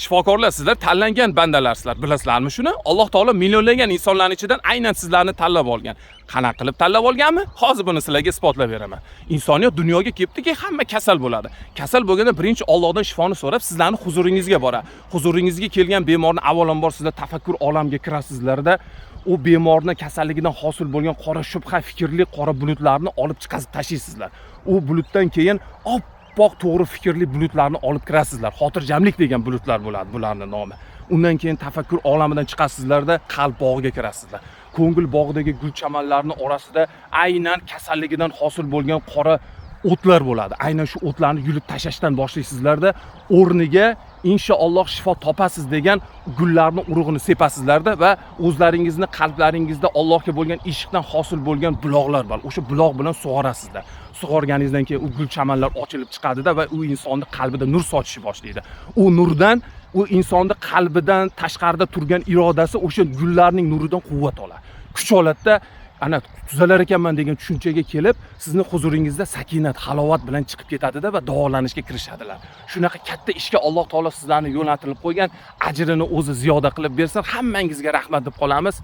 Shifokorlar, sizlar tanlangan bandalarsizlar. Bilasizlarmi shuni? Alloh taolo millionlagan insonlarning ichidan aynan sizlarni tanlab olgan. Qanaqa qilib tanlab olganmi? Hozir buni sizlarga isbotlab beraman. Insoniyat dunyoga kelibdiki, hamma kasal bo'ladi. Kasal bo'lganda birinchi Allohdan shifoni so'rab, sizlarni huzuringizga boradi. Huzuringizga kelgan bemorni avvalambor sizlar tafakkur olamiga kirasizlarda, u bemorni kasalligidan hosil bo'lgan qora shubha fikrli qora bulutlarni olib chiqazib tashlaysizlar. U bulutdan keyin oppoq to'g'ri fikrli bulutlarni olib kirasizlar. Xotirjamlik degan bulutlar bo'ladi bularni nomi. Undan keyin tafakkur olamidan chiqasizlarda, qalb bog'iga kirasizlar. Ko'ngil bog'idagi gul chamanlarni orasida aynan kasalligidan hosil bo'lgan qora o'tlar bo'ladi. Aynan shu o'tlarni yulib tashlashdan boshlaysizlarda, o'rniga inshaalloh shifo topasiz degan gullarni urug'ini sepasizlarda va o'zlaringizni qalblaringizda Allohga bo'lgan ishqdan hosil bo'lgan buloqlar bor. O'sha buloq bilan sug'orasizlar. Sug'organingizdan keyin u gul chamanlar ochilib chiqadida va u insonni qalbida nur sochishni boshlaydi. U nurdan, u insonni qalbidan tashqarida turgan irodasi o'sha gullarning nuridan quvvat oladi. Kuch oladida, ana tuzalar ekanman degan tushunchaga kelib, sizni huzuringizda sakinat, halovat bilan chiqib ketadida va davolanishga kirishadilar. Shunaqa katta ishga Alloh taolo sizlarni yo'naltirib qo'ygan, ajrini o'zi ziyoda qilib bersin. Hammangizga rahmat deb qolamiz.